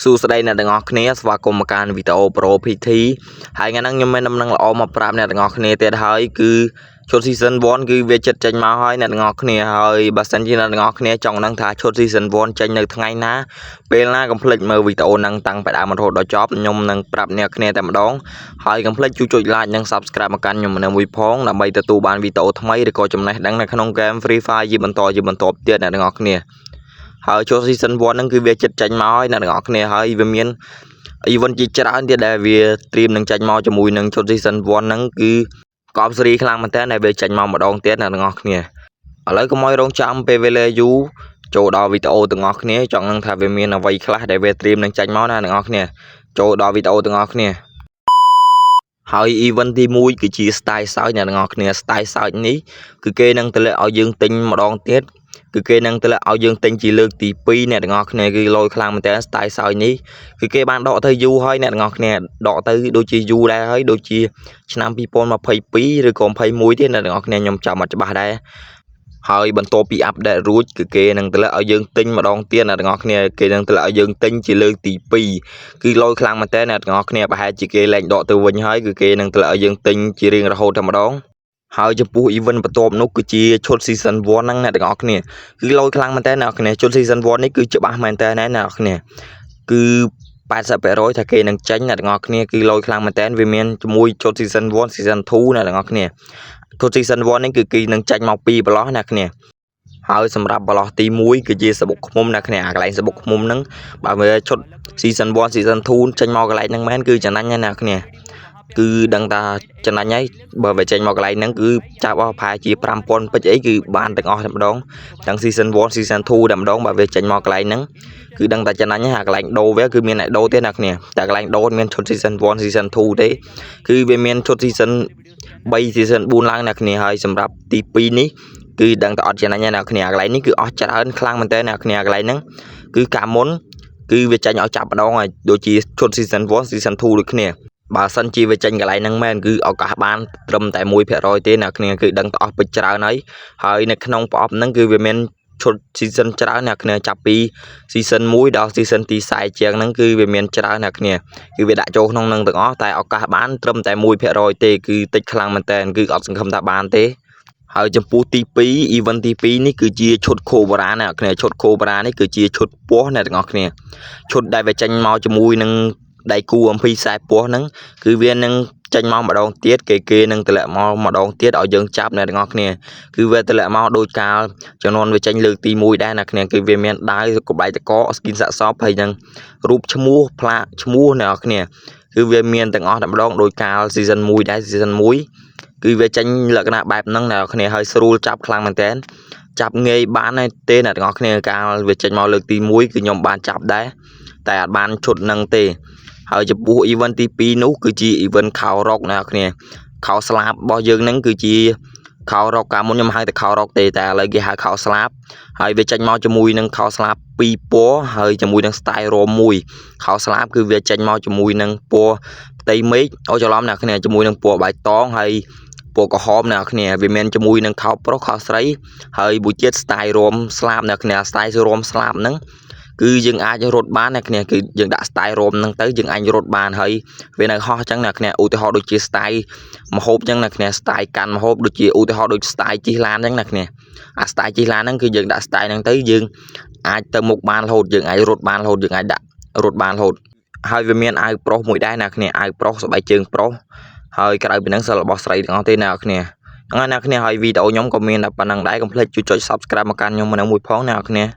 សួស្តីអ្នកទាំងអស់គ្នាស្វាគមន៍មកកាន់វីដេអូ Pro PT ហើយថ្ងៃហ្នឹងខ្ញុំមានដំណឹងល្អមកប្រាប់អ្នកទាំងអស់គ្នាទៀតហើយគឺឈុត Season 1គឺវាចិត្តចេញមកហើយអ្នកទាំងអស់គ្នាហើយបើសិនជាអ្នកទាំងអស់គ្នាចង់ដឹងថាឈុត Season 1ចេញនៅថ្ងៃណាពេលណាកុំភ្លេចមើលវីដេអូហ្នឹងតាំងពីដើមរហូតដល់ចប់ខ្ញុំនឹងប្រាប់អ្នកគ្នាតែម្ដងហើយកុំភ្លេចជួយចុច Like និង Subscribe មកកាន់ខ្ញុំម្នាក់មួយផងដើម្បីទទួលបានវីដេអូថ្មីឬក៏ចំណេះដឹងនៅក្នុង Game Free Fire ជាបន្តជាបន្តទៀតអ្នកទាំងអស់គ្នាហើយចូល season 1ហ្នឹងគឺវាចិត្តចេញមកហើយអ្នកទាំងអស់គ្នាហើយវាមាន event ជាច្រើនទៀតដែលវាត្រៀមនឹងចេញមកជាមួយនឹងឈុត season 1ហ្នឹងគឺកប់សេរីខ្លាំងមែនតើដែលវាចេញមកម្ដងទៀតអ្នកទាំងអស់គ្នាឥឡូវកុំឲ្យរងចាំពេលវេលាយូរចូលដល់វីដេអូទាំងអស់គ្នាចង់នឹងថាវាមានអ្វីខ្លះដែលវាត្រៀមនឹងចេញមកណាអ្នកទាំងអស់គ្នាចូលដល់វីដេអូទាំងអស់គ្នាហើយ event ទី1គឺជា style សើចអ្នកទាំងអស់គ្នា style សើចនេះគឺគេនឹងតម្លាក់ឲ្យយើងទិញម្ដងទៀតគឺគេនឹងតម្លាក់ឲ្យយើងទិញជាលើកទី2អ្នកទាំងអស់គ្នាគឺលយខ្លាំងមែនតើ style សើចនេះគឺគេបានដកទៅយូរហើយអ្នកទាំងអស់គ្នាដកទៅដូចជាយូរដែរហើយដូចជាឆ្នាំ2022ឬក៏21ទៀតអ្នកទាំងអស់គ្នាខ្ញុំចាំអត់ច្បាស់ដែរហើយបន្ទាប់ពី update រួចគឺគេនឹងតម្លាក់ឲ្យយើងទិញម្ដងទៀតអ្នកទាំងអស់គ្នាគេនឹងតម្លាក់ឲ្យយើងទិញជាលើកទី2គឺលយខ្លាំងមែនតើអ្នកទាំងអស់គ្នាប្រហែលជាគេលែងដកទៅវិញហើយគឺគេនឹងតម្លាក់ឲ្យយើងទិញជារៀងរហូតតែម្ដងហើយចំពោះ event បន្ទាប់នោះគឺជាឈុត season 1ហ្នឹងអ្នកទាំងអស់គ្នាគឺលយខ្លាំងមែនតើអ្នកគ្នាឈុត season 1នេះគឺច្បាស់មែនតើណាអ្នកគ្នាគឺ80%ថាគេនឹងចេញអ្នកទាំងអស់គ្នាគឺលយខ្លាំងមែនតើវាមានជាមួយឈុត season 1 season 2អ្នកទាំងអស់គ្នាឈុត season 1នេះគឺគេនឹងចេញមកពីរប្រឡោះអ្នកគ្នាហើយសម្រាប់ប្រឡោះទី1គឺជាសបុកឃ្មុំអ្នកគ្នាអាកន្លែងសបុកឃ្មុំហ្នឹងបើវាឈុត season 1 season 2ចេញមកកន្លែងហ្នឹងមែនគឺចំណេញណាស់អ្នកគ្នាគឺដឹងថាចំណេញហើយបើវាចេញមកកន្លែងហ្នឹងគឺចាប់អស់ប្រហែលជា5000ពេជ្រអីគឺបានទាំងអស់តែម្ដងទាំង season 1 season 2តែម្ដងបើវាចេញមកកន្លែងហ្នឹងគឺដឹងតែចំណេញហើយអាកន្លែងដូរវាគឺមានអ្នកដូរទេអ្នកគ្នាតែកន្លែងដូរមានឈុត season 1 season 2ទេគឺវាមានឈុត season 3 season 4ឡើងអ្នកគ្នាហើយសម្រាប់ទី2នេះគឺដឹងតែអត់ចំណេញទេអ្នកគ្នាកន្លែងនេះគឺអស់ច្រើនខ្លាំងមែនតើអ្នកគ្នាកន្លែងហ្នឹងគឺកាលមុនគឺវាចេញឲ្យចាប់ម្ដងហើយដូចជាឈុត season 1 season 2ដូចគ្នាបើសិនជាវាចេញកន្លែងហ្នឹងមែនគឺឱកាសបានត្រឹមតែ1%ទេអ្នកគ្នាគឺដឹងតែអស់ពេជ្រច្រើនហើយហើយនៅក្នុងប្រអប់ហ្នឹងគឺវាមានឈុត season ច្រើនអ្នកគ្នាចាប់ពី season 1ដល់ season ទី40ជាងហ្នឹងគឺវាមានច្រើនអ្នកគ្នាគឺវាដាក់ចូលក្នុងហ្នឹងទាំងអស់តែឱកាសបានត្រឹមតែ1%ទេគឺតិចខ្លាំងមែនតើគឺអត់សង្ឃឹមថាបានទេហើយចំពោះទី2 event ទី2នេះគឺជាឈុត Cobra អ្នកគ្នាឈុត Cobra នេះគឺជាឈុតពស់អ្នកទាំងអស់គ្នាឈុតដែលវាចេញមកជាមួយនឹងដៃគូ MP40 ពស់ហ្នឹងគឺវានឹងចេញមកម្ដងទៀតគេគេនឹងតម្លាក់មកម្ដងទៀតឲ្យយើងចាប់អ្នកទាំងអស់គ្នាគឺវាតម្លាក់មកដោយកាលចំនួនវាចេញលើកទី1ដែរអ្នកគ្នាគឺវាមានដាវកបែកតក skin សាក់សពហើយនឹងរូបឈ្មោះផ្លាកឈ្មោះអ្នកនរគ្នាគឺវាមានទាំងអស់តែម្ដងដោយកាល season 1ដែរ season 1គឺវាចេញលក្ខណៈបែបហ្នឹងអ្នកនរគ្នាហើយស្រួលចាប់ខ្លាំងមែនតើចាប់ងាយបានទេអ្នកទាំងអស់គ្នាកាលវាចេញមកលើកទី1គឺខ្ញុំបានចាប់ដែរតែអត់បានឈុតហ្នឹងទេហើយចំពោះ event ទី2នោះគឺជា event ខោរ៉ុកអ្នកគ្នាខោស្លាបរបស់យើងហ្នឹងគឺជាខោរ៉ុកកាលមុនខ្ញុំហៅតែខោរ៉ុកទេតែឥឡូវគេហៅខោស្លាបហើយវាចេញមកជាមួយនឹងខោស្លាបពីរពណ៌ហើយជាមួយនឹង style រមមួយខោស្លាបគឺវាចេញមកជាមួយនឹងពណ៌ផ្ទៃមេឃអូច្រឡំអ្នកគ្នាជាមួយនឹងពណ៌បៃតងហើយពណ៌ក្រហមអ្នកគ្នាវាមានជាមួយនឹងខោប្រុសខោស្រីហើយមួយទៀត style រមស្លាបអ្នកគ្នា style រមស្លាបហ្នឹងគឺយើងអាចរត់បានអ្នកគ្នាគឺយើងដាក់ style រមហ្នឹងទៅយើងអាចរត់បានហើយវានៅហោះអញ្ចឹងអ្នកគ្នាឧទាហរណ៍ដូចជា style មហូបអញ្ចឹងអ្នកគ្នា style កាន់មហូបដូចជាឧទាហរណ៍ដូច style ជិះឡានអញ្ចឹងអ្នកគ្នាអា style ជិះឡានហ្នឹងគឺយើងដាក់ style ហ្នឹងទៅយើងអាចទៅមុខបានរហូតយើងអាចរត់បានរហូតយើងអាចដាក់រត់បានរហូតហើយវាមានអាវប្រុសមួយដែរអ្នកគ្នាអាវប្រុសស្បែកជើងប្រុសហើយក្រៅពីហ្នឹងសិលរបស់ស្រីទាំងអស់ទេអ្នកគ្នាហ្នឹងហើយអ្នកគ្នាហើយវីដេអូខ្ញុំក៏មានតែប៉ុណ្្នឹងដែរកុំភ្លេចជួយចុច Subscribe មកកាន់ខ្ញុំម្នាក់មួយផងអ្នកគ្នា។